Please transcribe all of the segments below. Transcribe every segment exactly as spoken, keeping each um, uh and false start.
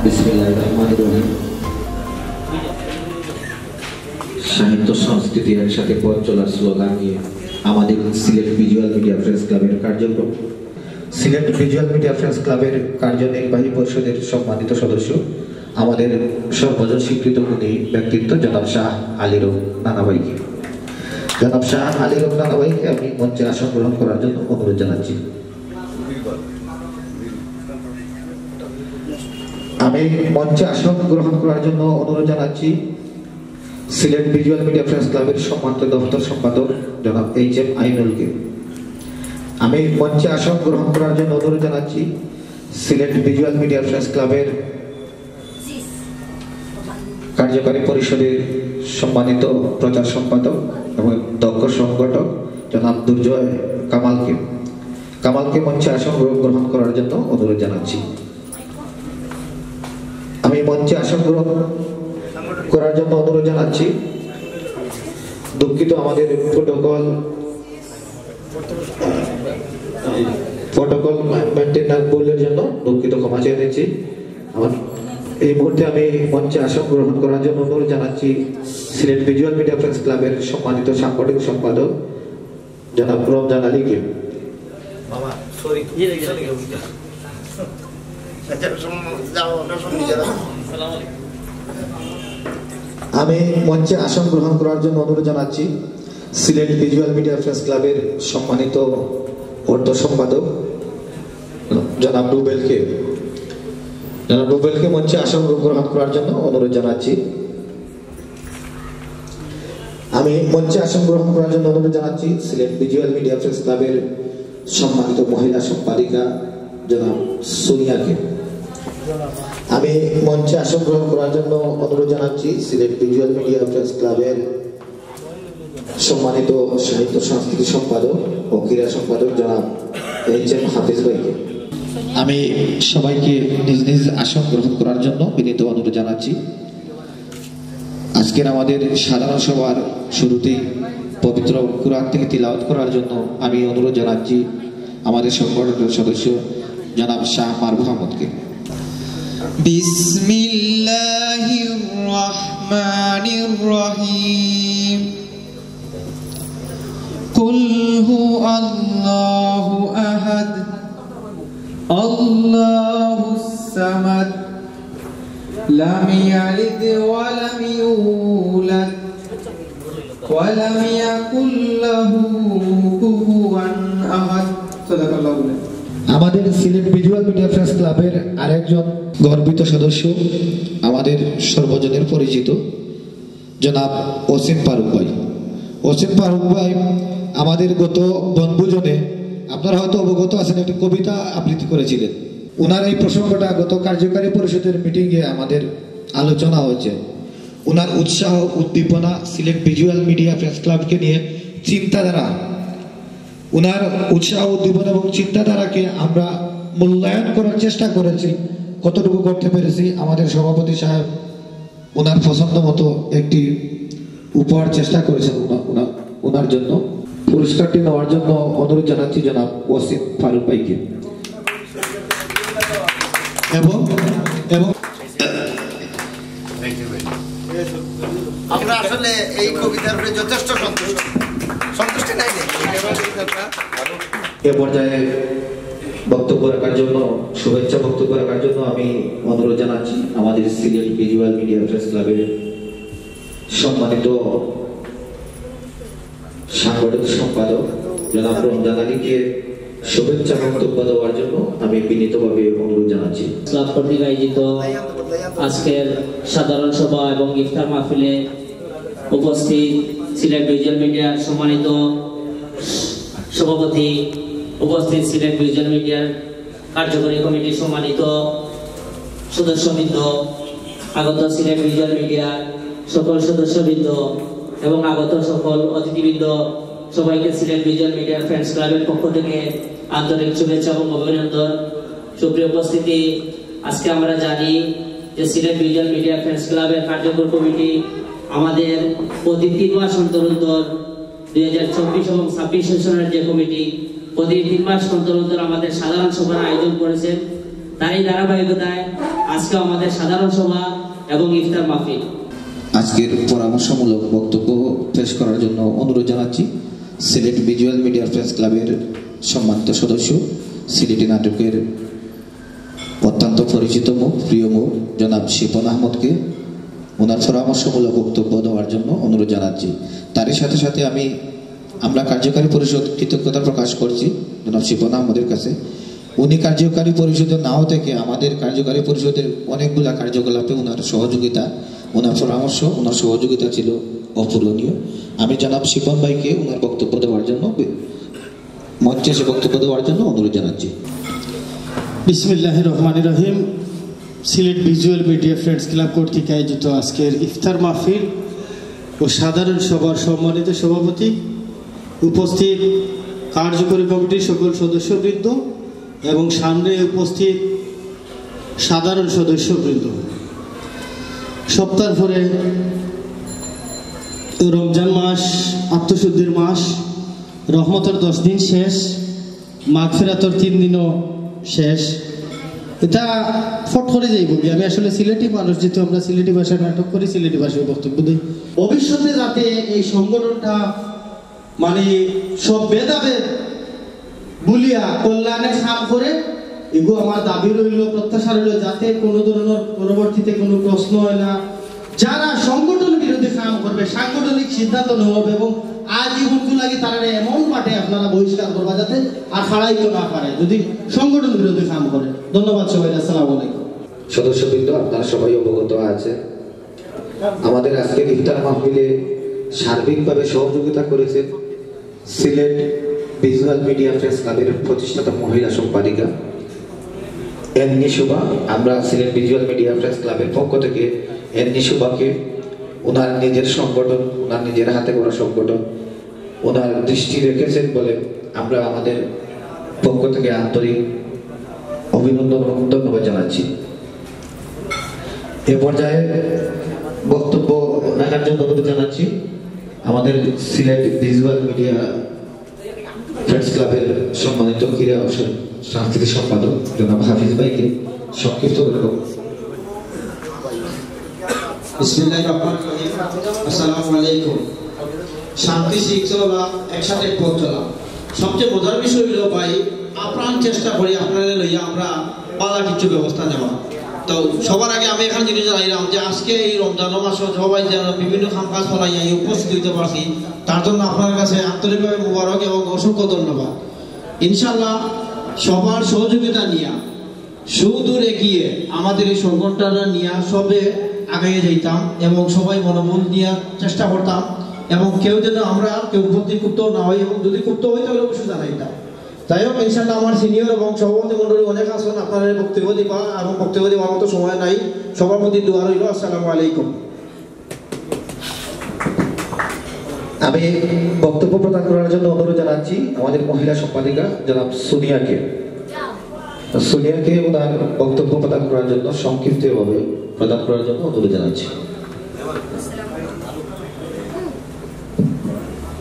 বিসমিল্লাহির রহমানির রহিম। সাহিত্য সংস্কৃতি একসাথে পথ চলার স্লোগান নিয়ে আমাদের সিলেট ভিজুয়াল মিডিয়া প্রেস ক্লাবের কার্যক্রম। সিলেট ভিজুয়াল মিডিয়া প্রেস ক্লাবের কার্যনির্বাহী পরিষদের সম্মানিত সদস্য, আমাদের সর্বজন স্বীকৃত গুণী ব্যক্তিত্ব জনাব শাহ আলীরম নানা ভাইকে, জনাব শাহ আলীরম নানা ভাইকে আমি মঞ্চে আসন গ্রহণ করার জন্য অনুরোধ জানাচ্ছি। আমি মঞ্চে আসন গ্রহণ করার জন্য অনুরোধ জানাচ্ছি সিলেট ভিজুয়াল মিডিয়া প্রেস ক্লাবের সম্মানিত দপ্তর সম্পাদক জনাব এইচ এম আইনুলকে। আমি মঞ্চে আসন গ্রহণ করার জন্য অনুরোধ জানাচ্ছি সিলেট ভিজুয়াল মিডিয়া প্রেস ক্লাবের কার্যকারী পরিষদের সম্মানিত প্রচার সম্পাদক এবং দক্ষ সংগঠক জনাব দুর্জয় কামালকে। কামালকে মঞ্চে আসন গ্রহণ করার জন্য অনুরোধ জানাচ্ছি। আমি মঞ্চে আসন গ্রহণ করার জন্য অনুরোধ জানাচ্ছি। দুঃখিত, আমাদের প্রোটোকল প্রোটোকল মেনটেন না করলে জন্য দুঃখিত, ক্ষমা চেয়ে নিচ্ছি। আমার এই মুহূর্তে আমি মঞ্চে আসন গ্রহণ করার জন্য অনুরোধ জানাচ্ছি সিলেট ভিজুয়াল মিডিয়া প্রেস ক্লাবের সম্মানিত সাংগঠনিক সম্পাদক জনাব রমজান আলীকে। আমি মঞ্চে আসন গ্রহণ করার জন্য অনুরোধ জানাচ্ছি সিলেট ভিজুয়াল মিডিয়া প্রেস ক্লাবের সম্মানিত অর্থ সম্পাদক জনাব রুবেলকে। জনাব রুবেলকে মঞ্চে আসন গ্রহণ করার জন্য অনুরোধ জানাচ্ছি। আমি মঞ্চে আসন গ্রহণ করার জন্য অনুরোধ জানাচ্ছি সিলেট ভিজুয়াল মিডিয়া প্রেস ক্লাবের সম্মানিত মহিলা সম্পাদিকা জনাব সোনিয়াকে। আমি মঞ্চে আসন গ্রহণ করার জন্য অনুরোধ জানাচ্ছি সিলেট ভিজুয়াল মিডিয়া প্রেস ক্লাবের সম্মানিত সাহিত্য সংস্কৃতি সম্পাদক ও ক্রীড়া সম্পাদক জনাব এইচ এম হাফিজ ভাইকে। আমি সবাইকে নিজ নিজ আসন গ্রহণ করার জন্য বিনীত অনুরোধ জানাচ্ছি। আজকের আমাদের সাধারণ সভার শুরুতেই পবিত্র কুরআন থেকে তিলাওয়াত করার জন্য আমি অনুরোধ জানাচ্ছি আমাদের সংগঠনের সদস্য জনাব শাহ মারুফ আহমদকে। بسم الله الرحمن الرحيم. قل هو الله أحد. الله الصمد. لم يلد ولم يولد. ولم يكن له كفوا أحد. صدق الله العظيم. আমাদের সিলেট ভিজুয়াল মিডিয়া প্রেস ক্লাবের আরেকজন গর্বিত সদস্য, আমাদের সর্বজনের পরিচিত জনাব ওসিম ফারুক ভাই। ওসিম ফারুক ভাই আমাদের গত বনভোজনে, আপনারা হয়তো অবগত আছেন, একটি কবিতা আবৃত্তি করেছিলেন। ওনার এই প্রসঙ্গটা গত কার্যকারী পরিষদের মিটিংয়ে আমাদের আলোচনা হয়েছে। ওনার উৎসাহ, উদ্দীপনা, সিলেট ভিজুয়াল মিডিয়া প্রেস ক্লাবকে নিয়ে চিন্তাধারা, ওনার উৎসাহ, উদ্দীপনা এবং চিন্তাধারাকে আমরা মূল্যায়ন করার চেষ্টা করেছি, কতটুকু করতে পেরেছি। আমাদের সভাপতি সাহেব ওনার পছন্দ মতো একটি উপহার চেষ্টা করেছেন ওনা-, ওনা-, ওনার জন্য। পুরস্কারটি নেওয়ার জন্য অনুরোধ জানাচ্ছি জনাব ওয়াসিম ফারুক ভাইকে। এবং এবং আমরা আসলে এই কবিতার উপরে যথেষ্ট সন্তুষ্ট, সন্তুষ্টি নাই নেই। এ পর্যায়ে বক্তব্য রাখার জন্য, শুভেচ্ছা বক্তব্য রাখার জন্য আমি অনুরোধ জানাচ্ছি আমাদের সিলেট ভিজুয়াল মিডিয়া প্রেস ক্লাবের সম্মানিত সাংগঠনিক সম্পাদক জনাব রমজান আলীকে শুভেচ্ছা বক্তব্য দেওয়ার জন্য আমি বিনীতভাবে অনুরোধ জানাচ্ছি। ক্লাব কর্তৃক আয়োজিত আজকের সাধারণ সভা এবং ইফতার মাহফিলে উপস্থিত সিলেট ভিজুয়াল মিডিয়ার সম্মানিত সভাপতি, উপস্থিত সিলেট ভিজুয়াল মিডিয়ার কার্যকরী কমিটির সম্মানিত সদস্যবৃন্দ, আগত সিলেট ভিজুয়াল মিডিয়ার সকল সদস্যবৃন্দ এবং আগত সকল অতিথিবৃন্দ, সবাইকে সিলেট ভিজুয়াল মিডিয়া ফ্রেন্ডস ক্লাবের পক্ষ থেকে আন্তরিক শুভেচ্ছা এবং অভিনন্দন। সুপ্রিয় উপস্থিতি, আজকে আমরা জানি যে সিলেট ভিজুয়াল মিডিয়া ফ্রেন্ডস ক্লাবের কার্যকর কমিটি আমাদের প্রতি তিন মাস অন্তর অন্তর দুই হাজার চব্বিশ এবং ছাব্বিশ সেশনের যে কমিটি প্রতি তিন মাস অন্তর অন্তর আমাদের সাধারণ সভার আয়োজন করেছেন। তারই ধারাবাহিকতায় আজকে আমাদের সাধারণ সভা এবং ইফতার মাহফিল। আজকের পরামর্শমূলক বক্তব্য পেশ করার জন্য অনুরোধ জানাচ্ছি সিলেট ভিজুয়াল মিডিয়া প্রেস ক্লাবের সম্মানিত সদস্য, সিলেটি নাটকের অত্যন্ত পরিচিত মুখ, প্রিয় মুখ, জনাব শিপন আহমদকে ওনার পরামর্শমূলক বক্তব্য দেওয়ার জন্য অনুরোধ জানাচ্ছি। তারই সাথে সাথে আমি, আমরা কার্যকারী পরিষদ কৃতজ্ঞতা প্রকাশ করছি জনাব শিপন আহমদের কাছে। উনি কার্যকারী পরিষদে নাও থেকে আমাদের কার্যকারী পরিষদের অনেকগুলা কার্যকলাপে ওনার সহযোগিতা, ওনার পরামর্শ, ওনার সহযোগিতা ছিল অপূরণীয়। আমি জনাব শিপন ভাইকে ওনার বক্তব্য দেওয়ার জন্য মঞ্চে এসে বক্তব্য দেওয়ার জন্য অনুরোধ জানাচ্ছি। বিসমিল্লাহির রহমানির রহিম। Sylhet visual media friends club কর্তৃক আয়োজিত আজকের ইফতার মাহফিল ও সাধারণ সভার সম্মানিত সভাপতি, উপস্থিত কার্যকরী কমিটির সকল সদস্যবৃন্দ এবং সামনে উপস্থিত সাধারণ সদস্যবৃন্দ, সপ্তাহ পরে রমজান মাস, আত্মশুদ্ধির মাস, রহমতের দশ দিন শেষ, মাগফিরাতর তিন দিনও শেষ। এটা ফট করে যাইব কি? আমি আসলে সিলেটি মানুষ, যেহেতু আমরা সিলেটি ভাষায় নাটক করি, সিলেটি ভাষায় বক্তব্য দিই। ভবিষ্যতে যাতে এই সংগঠনটা মানে সব ভেদাভেদ ভুলিয়া কল্যাণের কাম করে, এগু আমার দাবি রইল, প্রত্যাশা রইল, যাতে কোনো ধরনের পরবর্তীতে কোনো প্রশ্ন হয় না। যারা সংগঠন বিরোধী কাম করবে, সাংগঠনিক সিদ্ধান্ত নেওয়া হবে এবং আজীবন লাগি তারা এমন মাঠে আপনারা বহিষ্কার করবা যাতে আর খাড়াইতে না পারে যদি সংগঠন বিরোধী কাম করে। ধন্যবাদ সবাই, আসসালামু আলাইকুম। সদস্যবৃন্দ, আপনারা সবাই অবগত আছে, আমাদের আজকের ইফতার মাহফিলে সার্বিকভাবে সহযোগিতা করেছেন সিলেট ভিজুয়াল মিডিয়া প্রেস ক্লাবের প্রতিষ্ঠাতা মহিলা সম্পাদিকা এন নিশোভা। আমরা সিলেট ভিজুয়াল মিডিয়া প্রেস ক্লাবের পক্ষ থেকে এন নিশোভাকে ওনার নিজের সংগঠন, ওনার নিজের হাতে গড়া সংগঠন, ওনার দৃষ্টি রেখেছেন বলে আমরা আমাদের পক্ষ থেকে আন্তরিক অভিনন্দন এবং ধন্যবাদ জানাচ্ছি। এ পর্যায়ে বক্তব্য রাখার জন্য অনুরোধ জানাচ্ছি আমাদের সিলেট ভিজুয়াল মিডিয়া ফ্রেন্ডস ক্লাবের সম্মানিত ক্রীড়া ও সাংস্কৃতিক সম্পাদক জনাব হাফিজ ভাইকে সংক্ষিপ্ত করে বক্তব্য। বিসমিল্লাহির রহমানির রহিম। আসসালামু আলাইকুম। শান্তি শৃঙ্খলা একসাথে পথ চলা। সবচেয়ে মজার বিষয় হইল ভাই, আপ্রাণ চেষ্টা করি আপনারে লইয়া আমরা বালা কিছু ব্যবস্থা নেওয়া। তো সবার আগে আমি এখান জিনিস জানাইলাম যে আজকে এই রমজান মাসে সবাই যেন বিভিন্ন কাম কাজ ফেলাইয়া এই উপস্থিত হইতে পারছি, তার জন্য আপনার কাছে আন্তরিকভাবে মোবারক এবং অসংখ্য ধন্যবাদ। ইনশাল্লাহ সবার সহযোগিতা নিয়ে সুদূর এগিয়ে আমাদের এই সংগঠনটা নিয়ে সবে আগাইয়া যাইতাম এবং সবাই মনোবল নিয়ে চেষ্টা করতাম এবং কেউ যেন আমরা কেউ প্রতি ক্ষুব্ধ না হই এবং যদি ক্ষুব্ধ হই তাহলে অবশ্যই জানাইতাম। যাই হোক, ইনশাল্লাহ আমার সিনিয়র এবং সভাপতি মণ্ডলী অনেক আছেন, আপনারা বক্তব্য দিবা এবং বক্তব্য দেওয়ার মতো সময় নাই। সবার প্রতি দোয়া রইল। আসসালামু আলাইকুম। আমি বক্তব্য প্রদান করার জন্য অনুরোধ জানাচ্ছি আমাদের মহিলা সম্পাদিকা জনাব সুনিয়াকে। সুনিয়াকে ওনার বক্তব্য প্রদান করার জন্য, সংক্ষিপ্তভাবে প্রদান করার জন্য অনুরোধ জানাচ্ছি।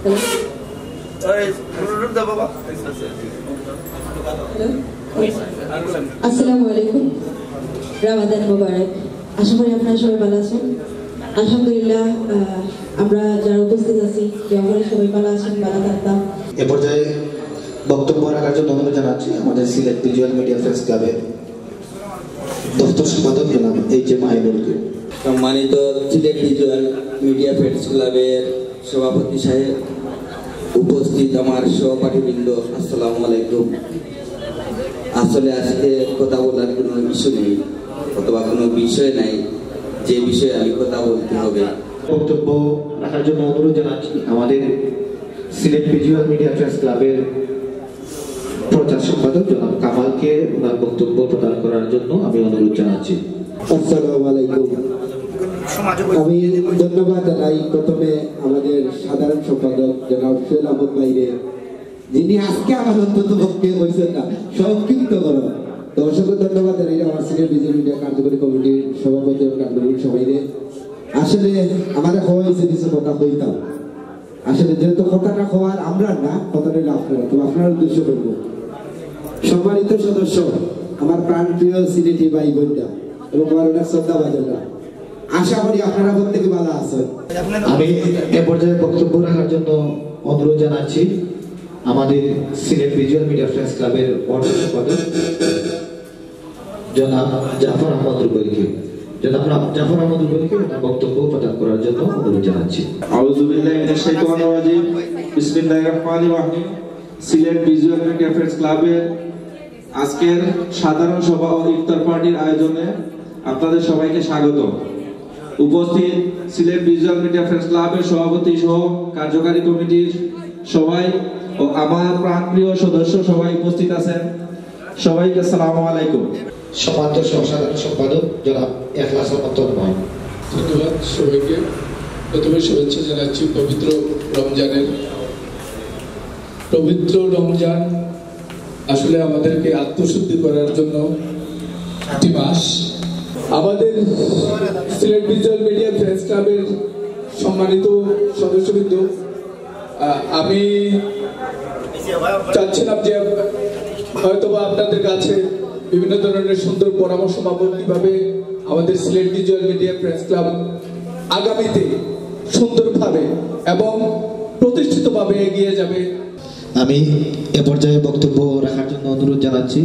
হ্যালো। আসসালামু আলাইকুম। রামাদান মোবারক। আশা করি আপনারা সবাই ভালো আছেন। আলহামদুলিল্লাহ, আহ, আমরা যারা উপস্থিত আছি, দোয়া করি সবাই ভালো আছেন, ভালো থাকতাম। এ পর্যায়ে বক্তব্য রাখার জন্য অনুরোধ জানাচ্ছি আমাদের সিলেট ভিজুয়াল মিডিয়া প্রেস ক্লাবের দপ্তর সম্পাদক জনাব এইচ এম আইনুলকে। সম্মানিত সিলেট ভিজুয়াল মিডিয়া প্রেস ক্লাবের সভাপতি সাহেব, উপস্থিত আমার সহপাঠীবৃন্দ, আসসালামু আলাইকুম। আসলে আজকে কথা বলার কোনো ইস্যু নেই অথবা কোনো বিষয় নাই যে বিষয়ে আমি কথা বলতে হবে। বক্তব্য রাখার জন্য অনুরোধ জানাচ্ছি আমাদের সিলেট ভিজুয়াল মিডিয়া প্রেস ক্লাবের প্রচার সম্পাদক জনাব কামালকে ওনার বক্তব্য প্রদান করার জন্য আমি অনুরোধ জানাচ্ছি। আসসালামু আলাইকুম। আমি ধন্যবাদ জানাই প্রথমে আমাদের সাধারণ সম্পাদক জনাব সোহেল আহমদ ভাইরে, যিনি আজকে আমার অন্তত পক্ষে হয়েছেন না, সংক্ষিপ্ত করো। তো অসংখ্য ধন্যবাদ জানাই আমার সিনিয়র ভিজুয়াল মিডিয়া কার্যকরী কমিটির সভাপতি ও কার্যকরী সবাইরে। আসলে আমারে কওয়া হয়েছে কিছু কথা কইতাম, আসলে যেহেতু কথাটা কওয়ার আমরা না, কথাটা হইলো আপনারা, তো আপনার উদ্দেশ্য করবো। সম্মানিত সদস্য, আমার প্রাণপ্রিয় সিলেটি ভাই বোনরা, এবং আমার অনেক শ্রদ্ধা ভাজন। আশা করি আপনারা প্রত্যেকে ভালো আছেন। আমি এ পর্যায়ে বক্তব্য রাখার জন্য অনুরোধ জানাচ্ছি আমাদের সিলেট ভিজুয়াল মিডিয়া ফ্রেন্ডস ক্লাবের অর্থ সম্পাদক জনাব জাফর আহমদ রুবেলকে। জনাব জাফর আহমদ রুবেলকে ওনার বক্তব্য প্রদান করার জন্য অনুরোধ জানাচ্ছি। আউযু বিল্লাহি মিনাশ শাইতানির রাজিম। বিসমিল্লাহির রহমানির রহিম। সিলেট ভিজুয়াল মিডিয়া ফ্রেন্ডস ক্লাবের আজকের সাধারণ সভা ও ইফতার পার্টির আয়োজনে আপনাদের সবাইকে স্বাগত। উপস্থিত সিলেট ভিজুয়াল মিডিয়া ফ্রেন্ডস ক্লাবের সভাপতি সহ কার্যকারী কমিটির সবাই ও আমার প্রাণপ্রিয় সদস্য সবাই উপস্থিত আছেন, সবাইকে আসসালামু আলাইকুম। সম্মানিত সহ সাধারণ সম্পাদক জনাব এখলাস আহমদ তন্ময়। ধন্যবাদ সবাইকে। প্রথমে শুভেচ্ছা জানাচ্ছি পবিত্র রমজানের। পবিত্র রমজান আসলে আমাদেরকে আত্মশুদ্ধি করার জন্য একটি মাস। আমাদের সিলেট ভিজুয়াল মিডিয়া ফ্রেন্ডস ক্লাবের সম্মানিত সদস্যবৃন্দ, আহ, আমি চাচ্ছিলাম যে হয়তোবা আপনাদের কাছে বিভিন্ন ধরনের সুন্দর পরামর্শ পাবো, কিভাবে আমাদের Sylhet visual media friends club আগামীতে সুন্দরভাবে এবং প্রতিষ্ঠিতভাবে এগিয়ে যাবে। আমি এ পর্যায়ে বক্তব্য রাখার জন্য অনুরোধ জানাচ্ছি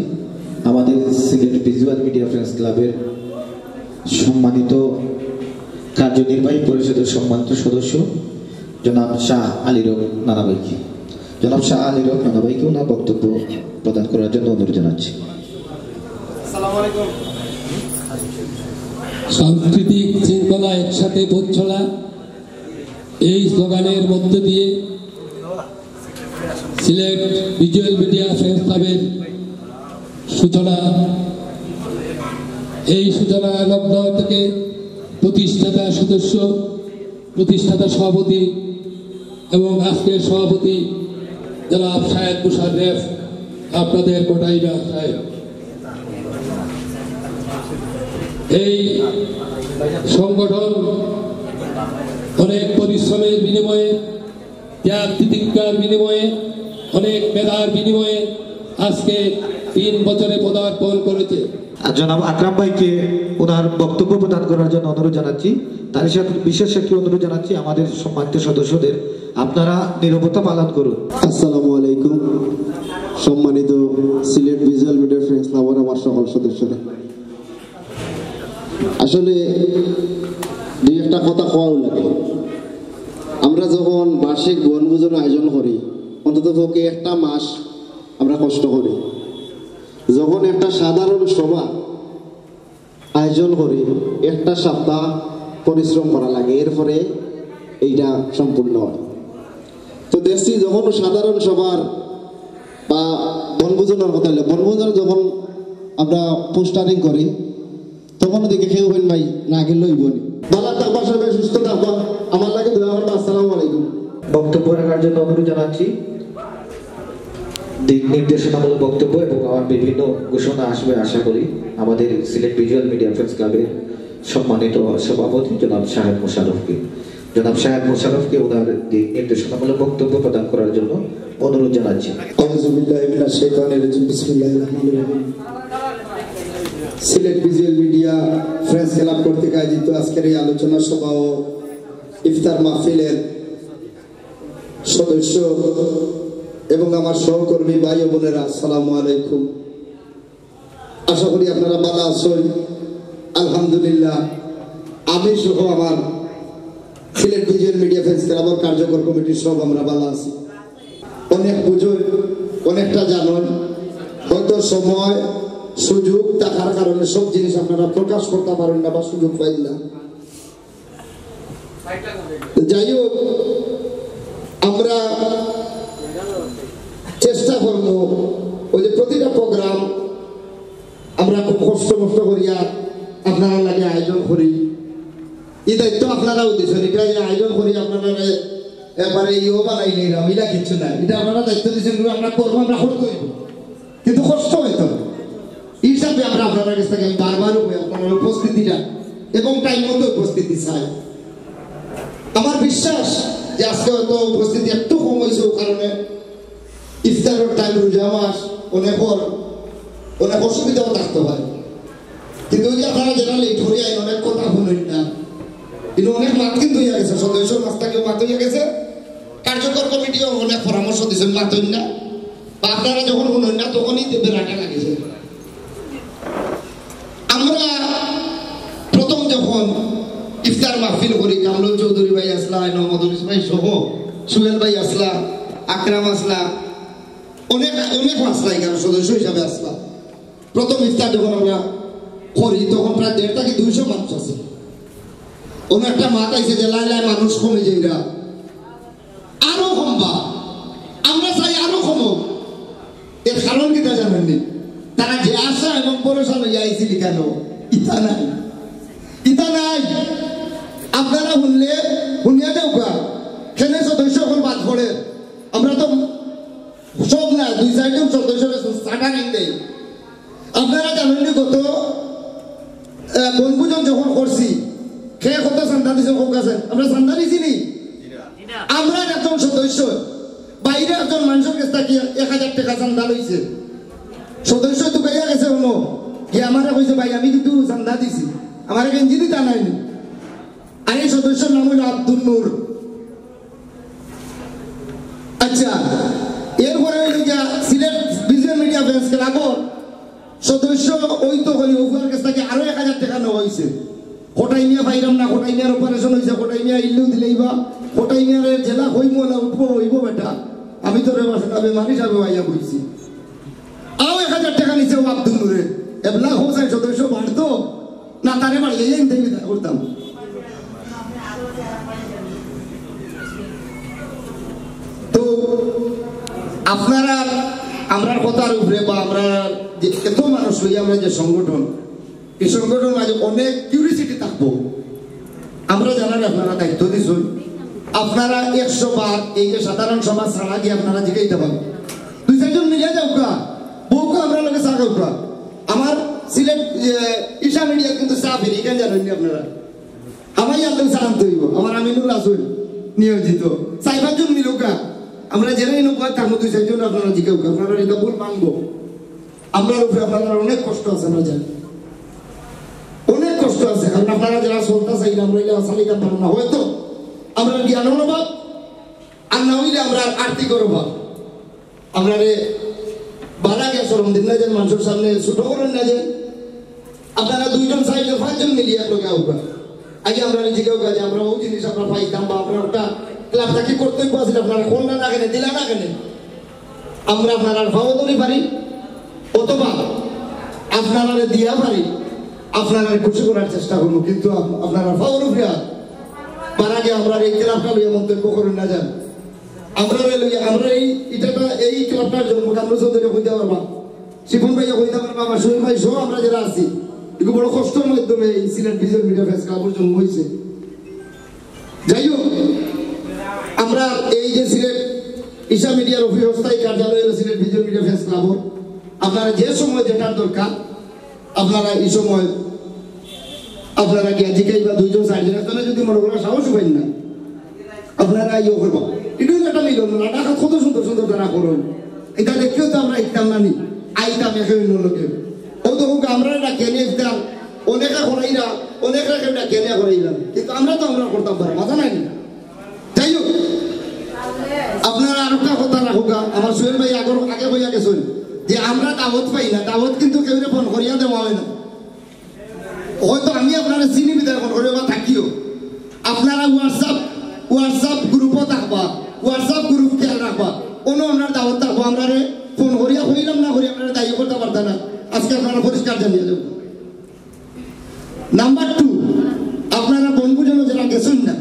আমাদের সিলেট ভিজুয়াল মিডিয়া ফ্রেন্ডস ক্লাবের সম্মানিত কার্যনির্বাহী পরিষদের সম্মানিত সদস্য জনাব শাহ আলী রব নানাভাইকে। জনাব শাহ আলী রব নানাভাইকে ওনার বক্তব্য প্রদান করার জন্য অনুরোধ জানাচ্ছি। সাংস্কৃতিক শৃঙ্খলা একসাথে পথ চলা, এই স্লোগানের মধ্য দিয়ে সিলেট ভিজুয়াল মিডিয়া ফ্রেন্ডস ক্লাবের সূচনা। এই সূচনা লগ্ন থেকে প্রতিষ্ঠাতা সদস্য, প্রতিষ্ঠাতা সভাপতি এবং আজকের সভাপতি জনাব শাহেদ মুশাররফ, আপনাদের কটাইবা সাহেব। এই সংগঠন অনেক পরিশ্রমের বিনিময়ে, ত্যাগ তিতিক্ষার বিনিময়ে, অনেক মেধার বিনিময়ে আজকে তিন বছরে পদার্পণ করেছে। আর জনাব আকরাম ভাইকে ওনার বক্তব্য প্রদান করার জন্য অনুরোধ জানাচ্ছি। তার সাথে বিশেষ একটি অনুরোধ জানাচ্ছি আমাদের সম্মানিত সদস্যদের, আপনারা নীরবতা পালন করুন। আসসালামু আলাইকুম। সম্মানিত সিলেট ভিজুয়াল মিডিয়া ফ্রেন্ডস ক্লাবের আমার সকল সদস্যরা, আসলে দুই একটা কথা কওয়াও লাগে। আমরা যখন বার্ষিক বনভোজন আয়োজন করি, অন্তত পক্ষে একটা মাস আমরা কষ্ট করি। যখন একটা সাধারণ সভা আয়োজন করি, একটা সপ্তাহ পরিশ্রম করা লাগে, এরপরে এইটা সম্পূর্ণ হয়। তো দেখছি, যখন সাধারণ সভার বা বনভোজনের কথা হইলে, বনভোজন যখন আমরা পোস্টারিং করি, তখন দেখি কেউ হইন ভাই না গেলে হইব নি। ভালো থাকবা সবাই, সুস্থ থাকবা, আমার লাগে দোয়া করবা। আসসালামু আলাইকুম। বক্তব্য রাখার জন্য অনুরোধ জানাচ্ছি দিক নির্দেশনামূলক বক্তব্য এবং আমার বিভিন্ন ঘোষণা আসবে আশা করি আমাদের সিলেট ভিজুয়াল মিডিয়া ফ্রেন্ডস ক্লাবের সম্মানিত সভাপতি জনাব শাহেদ মোশাররফকে। জনাব শাহেদ মোশাররফকে ওনার দিক নির্দেশনামূলক বক্তব্য প্রদান করার জন্য অনুরোধ জানাচ্ছি। আউযু বিল্লাহি মিনাশ শাইতানির রাজিম। বিসমিল্লাহির রহমানির রহিম। Sylhet visual media friends club কর্তৃক আয়োজিত আজকের এই আলোচনা সভা ও ইফতার মাহফিলের সদস্য এবং আমার সহকর্মী ভাই ও বোনেরা, আসসালামু আলাইকুম। আশা করি আপনারা ভালো আছেন। আলহামদুলিল্লাহ, আমি সহ আমার সিলেট ভিজুয়াল মিডিয়া ফ্রেন্ডস ক্লাবের কার্যকর কমিটির সব আমরা ভালো আছি। অনেক বুঝেন, অনেকটা জানেন, হয়তো সময় সুযোগ থাকার কারণে সব জিনিস আপনারা প্রকাশ করতে পারেন না বা সুযোগ পাইন না। তো যাই হোক, আমরা চেষ্টা করব ওই যে প্রতিটা প্রোগ্রাম আমরা খুব কষ্ট মষ্ট করিয়া আপনারা লাগে আয়োজন করি। এই দায়িত্ব আপনারাও দিচ্ছেন, এটা যে আয়োজন করি আপনারা একবারে ইয়েও বানাই নিলাম, এটা কিচ্ছু নাই, এটা আপনারা দায়িত্ব দিচ্ছেন, আমরা করবো, আমরা করতে হইব, কিন্তু কষ্ট হইতো। এই হিসাবে আমরা আপনার কাছ থেকে আমি বারবার বলি, আপনার উপস্থিতিটা এবং টাইম মতো উপস্থিতি চাই। আমার বিশ্বাস যে আজকে হয়তো উপস্থিতি একটু কম হয়েছে, ওই কারণে ইফতারের টাইম, রোজা মাস, অনেক অনেক অসুবিধাও থাকতে পারে। কিন্তু ওই যে আপনারা যারা লেট করি আইন, অনেক কথা শুনেন না, কিন্তু অনেক মাত কিন্তু হইয়া গেছে, সদস্যর মাছ থাকি মাত হইয়া গেছে। কার্যকর কমিটিও অনেক পরামর্শ দিচ্ছেন, মাত হইন না। বা আপনারা যখন শুনেন না, তখনই তো বেড়াটা লাগেছে। আমরা প্রথম যখন ইফতার মাহফিল করি, কামরুল চৌধুরী ভাই আসলা, নমদুল ইসমাইল সহ, সুহেল ভাই আসলা, আকরাম আসলা, অনেক অনেক আসলা, এখানে সদস্য হিসাবে আসলা। প্রথম ইফতার যখন আমরা করি, তখন প্রায় দেড় থাকি দুইশো মানুষ আছে। অন্য একটা মাত আইছে যে লাই লাই মানুষ কমে যাইরা, আরো কমবা, আমরা চাই আরো কমো। এর কারণ কিতা জানেননি? তারা যে আশা এবং ভরসা লইয়া আইছিল কেন, ইতা নাই, ইতা নাই। আপনারা শুনলে শুনিয়া যাওগা, কেনে সদস্য অকল বাদ পড়ে। আমরা তো সব না, দুই চারজন সদস্যরে সাটারিং দেই। আপনারা জানেননি গত আহ, বনভোজন যখন করছি, কে কত চান্দা দিছে, কউক্কা চাইন? আমরা চান্দা দিছি নি? আমরা একজন সদস্য, বাইরে একজন মানুষের কাছ থাকি এক হাজার টেকা চান্দা লইছে। সদস্য তুকাইয়া গেছে, হুনো, গিয়া আমারে কইছে, "ভাই, আমি কিন্তু চান্দা দিছি, আমারে গেঞ্জি দিতা নাইনি।" আর এই সদস্যর নাম হইল আব্দুল নূর। আচ্ছা, এরপরে হইল গিয়া সিলেট ভিজুয়াল মিডিয়া ফ্রেন্ডস ক্লাবর সদস্য ওই তো করি ওগুয়ার কাছ থাকি আরো এক হাজার টেকা নেওয়া হইছে। কোটাই মিয়া পাইলাম না, কোটাই মিয়ার অপারেশন হইছে, কোটাই মিয়া ইল্লু দিলেই বা, কোটাই মিয়ার জেলা হইমু না উঠবো হইব বেটা। আমি তো রে বাসা বেমারি সাহেব আইয়া বইছি। আরো এক হাজার টেকা নিছে ও আব্দুল নূরে। এবলা হোসেন সদস্য বাড়তো না, তারে বাড়িয়ে এই ইন্টারভিউ করতাম। তো আপনারা আমরার কথার উপরে বা আমরা যে এত মানুষ লইয়া আমরা যে সংগঠন, এই সংগঠন মাঝে অনেক কিউরিসিটি থাকবো। আমরা জানার আপনারা দায়িত্ব দিছইন, আপনারা একশো বার এই যে সাধারণ সভা ছাড়া গিয়ে আপনারা জিগাইতা পারবা। দুই চারজন মিলিয়া যাওগা, বউকা আমরা লগে চা খাওগা। আমার সিলেট, ইয়ে, ঈশা মিডিয়া কিন্তু চা ফিরি, এখানে জানেননি আপনারা। আমার ইয়ার লগে চা আনতে হইব, আমার আমিনুল রাসুল নিয়োজিত। চার পাঁচজন মিলুকা, আমরা যেরাই নৌকা থাকবো, দুই চারজন আপনারা জিগাউকা, আপনারা এটা ভুল মানবো। আমরার উপরে আপনারার অনেক কষ্ট আছে, আমরা জানি, অনেক কষ্ট আছে। কারণ আপনারা যারা চলতা চাই না, আমরা এটা চালাইতাম পারবো না। হয়তো আমরার জ্ঞানর অভাব, আর না হইলে আমরার আর্থিকর অভাব। আমরারে বালা গিয়া শরম দিন না যে, মানুষের সামনে ছোট করেন না যে। আপনারা দুইজন, চাইরজন, পাঁচজন মিলিয়া একলগে আউকা। আগে আমরারে জিগাউকা যে আমরা ওই জিনিস আমরা পাইতাম বা আমরা ওটা ক্লাব থাকি কর্তব্য আছিল, আপনারা করলা না কেনে, দিলা না কেনে? আমরা আপনারার পাও ধরি পারি, অথবা আপনারারে দিয়া পারি, আপনারারে খুশি করার চেষ্টা করবো, কিন্তু আপ-, আপনারার পাওর উপরে আর বালা গিয়া আমরার এই ক্লাবটা লইয়া মন্তব্য করেন না যান। আমরা লইয়া, আমরা এই, এটা, এই ক্লাবটার জন্ম কামরুল চৌধুরী কইতা পারবা, শিপন ভাইয়া কইতা পারবা, আমার শহীদ ভাই সহ আমরা যারা আছি, একটু বড় কষ্টর মাধ্যমে এই সিলেট ভিজুয়াল মিডিয়া ফ্রেন্ডস ক্লাবর জন্ম হইছে। যাই হোক, আমরা এই যে সিলেট ঈশা মিডিয়ার অফিস অস্থায়ী কার্যালয় হলো সিলেট ভিজুয়াল মিডিয়া ফ্রেন্ডস ক্লাবর, আপনারা যে সময় যেটার দরকার, আপনারা এই সময় আপনারা গিয়া জিকাইবা দুইজন চাইরজন, একজনে যদি মনে করেন সাহস পাইন না, আপনারা ইয়ে করবা। এটাও একটা মিলন, না ঢাকাত কত সুন্দর সুন্দর তারা করইন, এটা দেখিও তো আমরা ইকতাম না নি, আইতাম একে অন্য লোকে। ও তো হোক, আমরা এটা কেনে ইকতাম, অনেকে করাইরা, অনেকে এটা কেনে করাইরা, কিন্তু আমরা তো আমরা করতাম পারি, মাথা নাই নি। যাই হোক, আপনারা আরেকটা কথা রাখুকা, আমার সোহেল ভাই আগর, আগে কইয়া গেছেন যে আমরা দাওয়াত পাই না, দাওয়াত কিন্তু কেউরে ফোন করিয়া দেওয়া হয় না। হয়তো আমি আপনারা চিনি বিদায় ফোন করি বা থাকিও, আপনারা WhatsApp, WhatsApp গ্রুপও থাকবা, WhatsApp গ্রুপ খেয়াল রাখবা, কোনো আপনার দাওয়াত থাকবো, আমরারে ফোন করিয়া কইলাম না করি আপনারা দায়ী করতে পারতা না। আজকে আপনারা পরিষ্কার জানিয়ে দেবো। নাম্বার টু, আপনারা বনভোজনে যারা গেছেন না,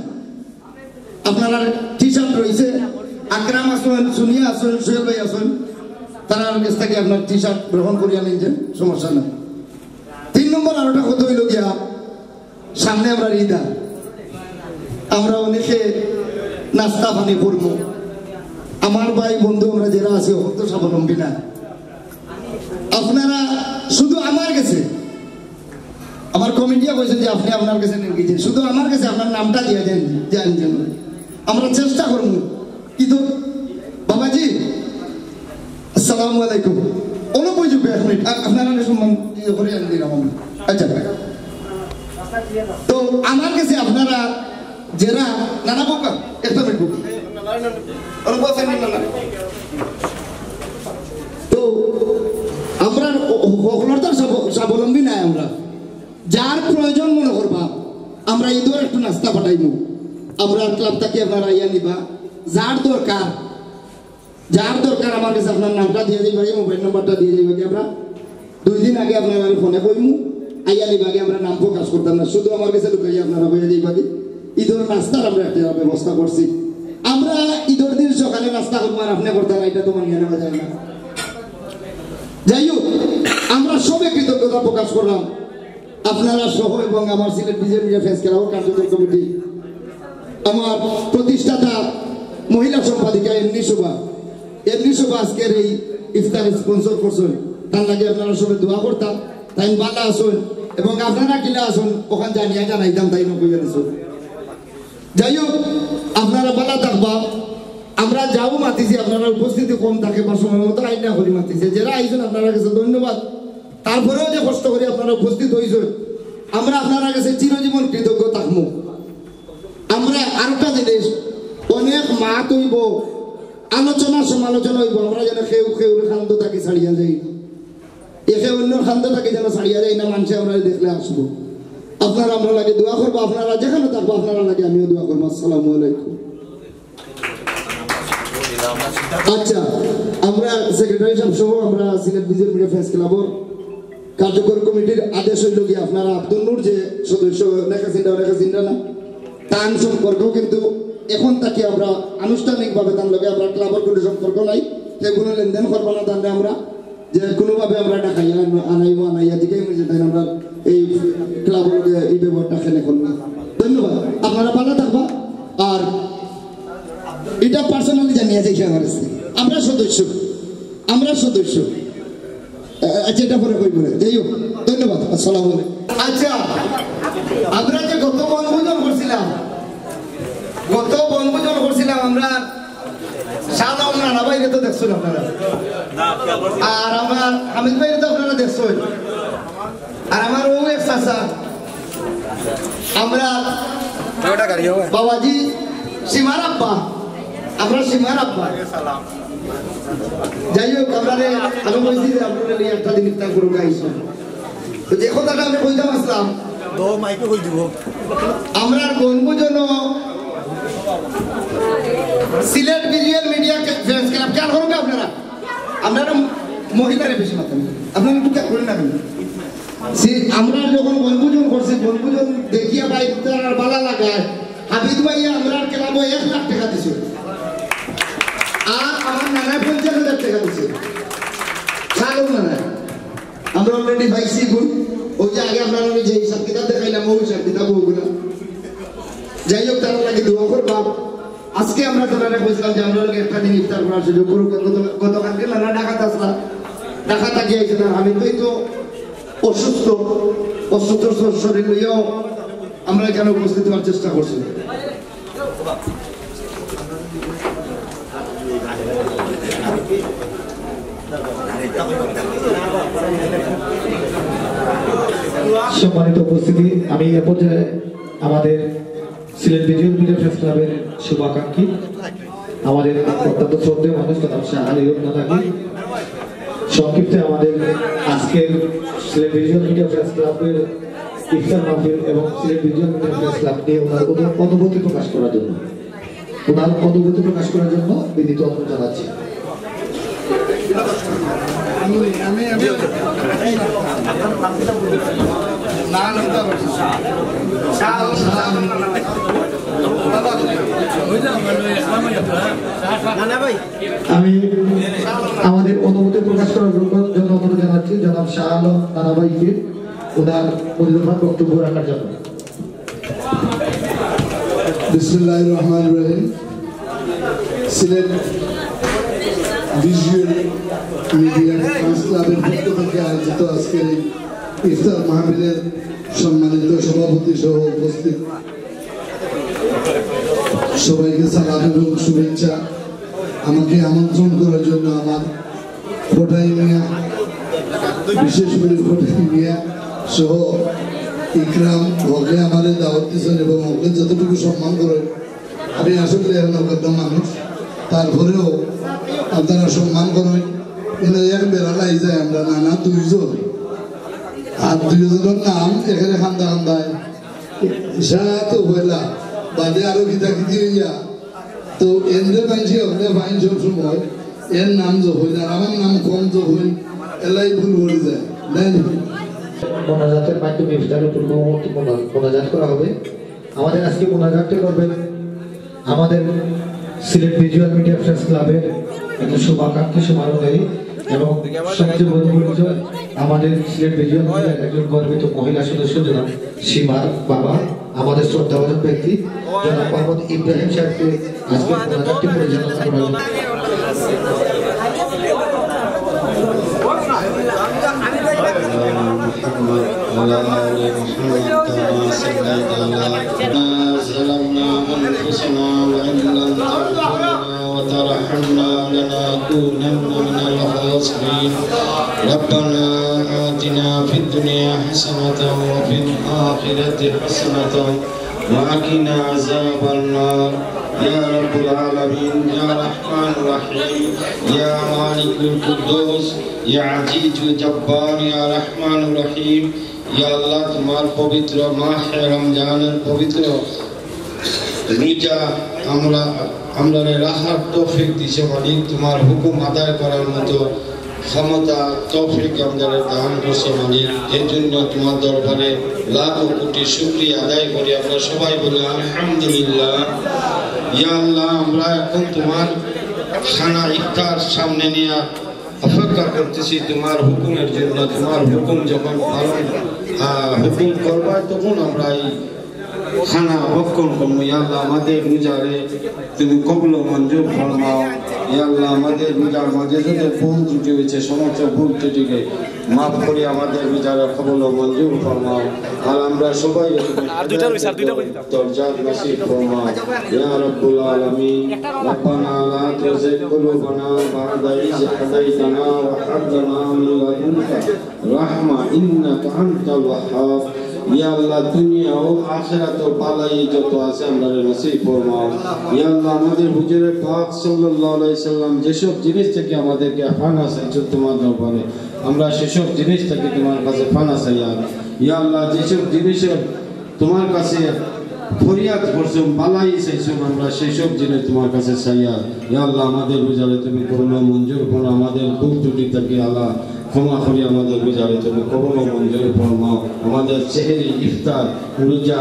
আপনারার টি শার্ট রয়েছে, আকরাম আছেন, সুনিয়া আছেন, সোহেল ভাই আছেন, তারার কাছ থাকি আপনার টি শার্ট গ্রহণ করিয়া নিন যে, সমস্যা নাই। তিন নম্বর আরোটা কথা হইল গিয়া, সামনে আমরা ঈদ আর আমরা অনেকে নাস্তা পানি করবো। আমার ভাই বন্ধু আমরা যারা আছি, অখন তো স্বাবলম্বী না। আপনারা শুধু আমার কাছে, আমার কমিটিয়ে কইছে যে আপনি আপনার কাছে নিয়ে গেছেন, শুধু আমার কাছে আপনার নামটা দিয়ে দেন, দেন যেন। আমরা চেষ্টা করবো। কিন্তু বাবাজি, আসসালামু আলাইকুম। অনুপ ওই যুগে এক মিনিট, আ-, আপনারা সম্মান ইয়ে করে আমি দিলাম আমি। আচ্ছা, তো আমার গেছে আপনারা যেরা নানা বাবা, একটা মিনিট বাবা। তো আমরা হকলরতার স্বাবলম্বী নাই। আমরা যার প্রয়োজন মনে করবা, আমরা ইদর একটু নাস্তা পাঠাইমু। আমরা ক্লাব থাকি আপনারা আইয়া নিবা। যার দরকার, যার দরকার আমার গেছে আপনার নামটা দিয়া যাইবা, মোবাইল নাম্বারটা দিয়া যাইবা। আমরা দুই দিন আগে আপনারারে ফোনে কইমু, আইয়া নিবা। আমরা নাম প্রকাশ করতাম না, শুধু আমার গেছে লুকাইয়া আপনারা বইয়া যাইবা। ইদর নাস্তার আমরা একটা ব্যবস্থা করছি। আমরা ইদর দিন সকালে নাস্তা করবো আর আপনি করতে না, এটা তো মানিয়ে নেওয়া যায় না। যাই হোক, আমরা সবে কৃতজ্ঞতা প্রকাশ করলাম আপনারা সহ এবং আমার সিলেট বিজেপি ফ্যান্স ক্লাব কার্যকরী কমিটি, আমার প্রতিষ্ঠাতা মহিলা সম্পাদিকা এমনি শোভা, এমনি শোভা আজকের এই ইফতার স্পন্সর করছেন। তার লাগে আপনারা সবে দোয়া করতাম। তাই বালা আছেন এবং আপনারা কিলা আছেন ওখান জানিয়া জানাইতাম, তাই নকইয়া দিছেন। যাই হোক, আপনারা বালা থাকবা। আমরা যাও মাতিছি, আপনারা উপস্থিতি কম থাকে বা সময় মতো আইনা করি মাতিছে। যারা আইছেন আপনারা গেছে ধন্যবাদ। তারপরেও যে কষ্ট করি আপনারা উপস্থিত হইছেন, আমরা আপনারা গেছে চিরজীবন কৃতজ্ঞ থাকবো। আমরা আরেকটা জিনিস, অনেক মাত হইব, আলোচনা সমালোচনা হইব, আমরা যেন কেউ কেউ খান্দ থাকি ছাড়িয়া যাই না, একে অন্য খান্দ থাকি যেন ছাড়িয়া যাই না, মানুষে আমরা দেখলে আসবো। আপনারা আমরা লাগে দোয়া করবো, আপনারা যেখানে থাকবো আপনারা লাগে আমিও দোয়া করবো। আসসালামু আলাইকুম। আচ্ছা, আমরা সেক্রেটারি সাহেব সহ আমরা সিলেট বিজেপি মিডিয়া ফ্যান্স ক্লাবর কার্যকর কমিটির আদেশ হইল কি আপনারা আব্দুল নূর যে সদস্য, অনেকে চিনরা, অনেকে চিনরা না, তান সম্পর্ক কিন্তু এখন থাকি আমরা আনুষ্ঠানিকভাবে তার লগে আমরা ক্লাবর কোনো সম্পর্ক নাই, সে কোনো লেনদেন করবো না। তাহলে আমরা যে কোনোভাবে আমরা এটা খাইয়া আন-, আনাইবো, আনাইয়া দিকে আমি যেটা আমরা এই ক্লাবর লগে এই ব্যবহারটা খেলে করবো। ধন্যবাদ, আপনারা ভালো থাকবা। আর এটা পার্সোনালি জানিয়ে যাই আমার কাছে। আমরা সদস্য, আমরা সদস্য। আ-, আচ্ছা, এটা পরে কইব না। যাই হোক, ধন্যবাদ। আসসালামু আলাইকুম। আচ্ছা, আমরা যে গত বনভোজন করছিলাম, গত বনভোজন করছিলাম আমরা শাহ আলম রানা ভাইরে তো দেখছেন আপনারা, আর আমার হামিদ ভাইরে তো আপনারা দেখছেন, আর আমার ও এক চাচা, আমরা বাবাজি সীমার আব্বা, আমরা সীমার আব্বা। যাই হোক, আমরা আমি বলছি যে আপনারা নিয়ে একটা দিন ইফতার করুক আইসুন। তো যে কথাটা আমি কইতাম আসলাম, তো মাইকে কই দিব। আমরা বনভোজন Sylhet visual media fans club খেয়াল করুন আপনারা, আপনারা মহিলারা বেশি মাতান, আপনারা একটু খেয়াল করেন না কেন? সে-, আমরা যখন বনভোজন করছি, বনভোজন দেখিয়া ভাই তার ভালা লাগায়, হাবিব ভাই আমরা ক্লাবো এক লাখ টাকা দিছে, আর আমার নানায় পঞ্চাশ হাজার টাকা দিছে। কারণ নানায় আমরা অলরেডি পাইছি গুণ। ওই যে আগে আপনারা আমি যে হিসাব কিতাব দেখাইলাম, ওই হিসাব কিতাব ওগুলা। যাই হোক, তারা লাগে দোয়া করবা। আজকে আমরা তারা কইছিলাম যে আমরা লোক একটা দিন ইফতার করার সুযোগ করুক। গত-, গতকালকে তারা ঢাকাত আসলা, ঢাকা থাকি আইছে না, আমি তো এই তো অসুস্থ, অসুস্থ শরীর লইয়াও আমরা এখানে উপস্থিত হওয়ার চেষ্টা করছি। সম্মানিত উপস্থিতি, আমি এ পর্যায়ে আমাদের সিলেট ভিজুয়াল মিডিয়া ফ্যান্স ক্লাবের শুভাকাঙ্ক্ষী, আমাদের অত্যন্ত শ্রদ্ধেয় মানুষ জনাব শাহ আলী রহমান আলী সংক্ষিপ্তে আমাদের আজকের সিলেট ভিজুয়াল মিডিয়া ফ্যান্স ক্লাবের ইফতার মাহফিল এবং Sylhet visual media fans club নিয়ে ওনার অনু-, অনুভূতি প্রকাশ করার জন্য, ওনার অনুভূতি প্রকাশ করার জন্য বিনীত অনুরোধ জানাচ্ছি। আমি আমাদের অনুভূতি প্রকাশ করার জন্য অনুরোধ জানাচ্ছি জনাব শাহ আলম নানা ভাইকে ওনার মূল্যবান বক্তব্য রাখার জন্য। বিসমিল্লাহির রহমানির রহিম। সিলেট ভিজুয়াল মিডিয়া ফ্যান্স ক্লাবের পক্ষ থেকে আয়োজিত আজকের এই ইফতার মাহফিলের সম্মানিত সভাপতি সহ উপস্থিত সবাইকে সালাম এবং শুভেচ্ছা। আমাকে আমন্ত্রণ করার জন্য আমার কোটাই মিয়া, বিশেষ করে কোটাই মিয়া, সহ ইকরাম হকলে আমারে দাওয়াত দিছইন এবং হকলে যতটুকু সম্মান করইন, আমি আসলে এখন অজ্ঞ মানুষ, তারপরেও আপনারা সম্মান করইন। কিন্তু এক বেড়া লাই যায় আমরা নানা দুইজন, আর দুইজনের নাম এখানে খান্দা খান্দায় সাত পয়লা বাদে আরো কিতা কিতি হইয়া। তো এনরে মানছি হকলে ফাইন সব সময় এর নাম জপইন, আর আমার নাম কম জপইন, এলাই ভুল হয়ে যায়। নাই নি? মোনাজাতের মাধ্যমে ইফতারের পূর্ববর্তী মোনা-, মোনাজাত করা হবে। আমাদের আজকে মোনাজাতটি করবেন আমাদের সিলেট ভিজুয়াল মিডিয়া প্রেস ক্লাবের একজন শুভাকাঙ্ক্ষী, শুভানুযায়ী এবং সবচেয়ে বড় পরিচয় আমাদের সিলেট ভিজুয়াল মিডিয়ার একজন গর্বিত মহিলা সদস্য জনাব সীমার বাবা, আমাদের শ্রদ্ধাভাজন ব্যক্তি জনাব মোহাম্মদ ইব্রাহিম সাহেবকে আজকে মোনাজাতটি পরিচালনা করা হবে। محمد وعلى آل محمد كما صليت على، ربنا ظلمنا أنفسنا وإن لم تغفر لنا وترحمنا لنكونن من الخاسرين. ربنا آتنا في الدنيا حسنة وفي الآخرة حسنة وقنا عذاب النار. يا رب العالمين، يا رحمن الرحيم، يا مالك القدوس، يا عزيز الجبار، يا رحمن الرحيم. ইয়া আল্লাহ, তোমার পবিত্র মাহে রমজানের পবিত্র রোজা আমরা, আমরারে রাখার তৌফিক দিছো মালিক, তোমার হুকুম আদায় করার মতো ক্ষমতা, তৌফিক আমরারে দান করছো মালিক। এর জন্য তোমার দরবারে লাখো কোটি শুকরিয়া আদায় করি। আমরা সবাই বলি আলহামদুলিল্লাহ। ইয়া আল্লাহ, আমরা এখন তোমার খানা ইফতার সামনে নিয়ে অপেক্ষা করতেছি তোমার হুকুমের জন্য। তোমার হুকুম যখন পালন, আহ, হুকুম করবায়, তখন আমরা এই খানা ভক্ষণ করবো। ইয়া আল্লাহ, আমাদের রোজারে তুমি কবুল ও মঞ্জুর ফরমাও। ইয়া আল্লাহ, আমাদের রোজার মাঝে যত ভুল ত্রুটি হয়েছে, সমস্ত ভুল ত্রুটিকে মাফ করি আমাদের রোজারে কবুল ও মঞ্জুর ফরমাও। আর আমরা সবাই আর দুইটা রয়েছে, আর দুইটা কই? দরজাত নসিব ফরমাও। ইয়া রাব্বুল আলামিন, ربنا لا تزغ قلوبنا بعد إذ هديتنا وهب لنا من لدنك رحمة إنك أنت الوهاب. ইয়া আল্লাহ, দুনিয়া ও আখিরাতে ভালাই যত আছে, আমরারে নসিব ফরমাও। ইয়া আল্লাহ, আমাদের হুজুরে পাক সাল্লাল্লাহু আলাইহি সাল্লাম যেসব জিনিস থেকে আমাদেরকে পানা চাইছো তোমার দরবারে, আমরা সেসব জিনিস থেকে তোমার কাছে পানা চাই। আর ইয়া আল্লাহ, যেসব জিনিসের তোমার কাছে ফরিয়াদ করছুম, ভালাই চাইছুম, আমরা সেই সব জিনিস তোমার কাছে চাইয়ার। ইয়া আল্লাহ, আমাদের রোজারে তুমি কবুল মঞ্জুর করো, আমাদের ভুল ত্রুটি থাকি আল্লাহ ক্ষমা করি, আমাদের রোজারে তুমি কবুল মঞ্জুর ফরমাও। আমাদের সেহরি, ইফতার, রোজা,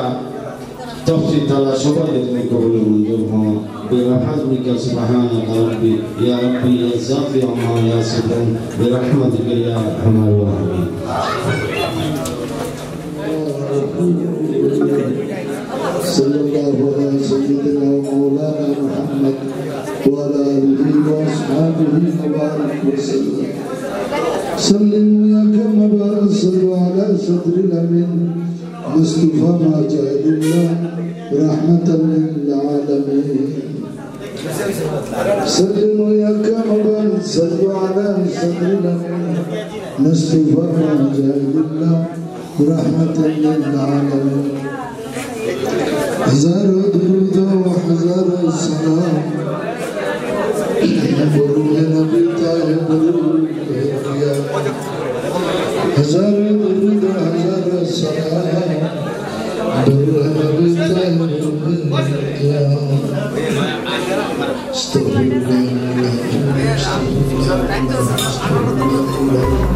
তফসির তালা সবাই তুমি কবুল মঞ্জুর ফরমাও। برحمتك سبحانك ربي، يا ربي يا ذاتي عما يصفون، برحمتك يا أرحم الراحمين. صلى الله على سيدنا ومولانا محمد وعلى آله وأصحابه وبارك وسلم. سلموا يا كما بارك، صلوا على صدر الأمين مصطفى ما جاء إلا رحمة للعالمين. سلموا يا كما بارك، صلوا على صدر الأمين مصطفى ما جاء إلا رحمة للعالمين. হাজারো দুরূদ ও হাজারো সালাম, বরুদ নবী তাহে বরুদ হে কিয়া। হাজারো দুরূদ ও হাজারো সালাম, বরুদ নবী তাহে বরুদ হে কিয়া। আস্তাগফিরুল্লাহ, আস্তাগফিরুল্লাহ, আস্তাগফিরুল্লাহ।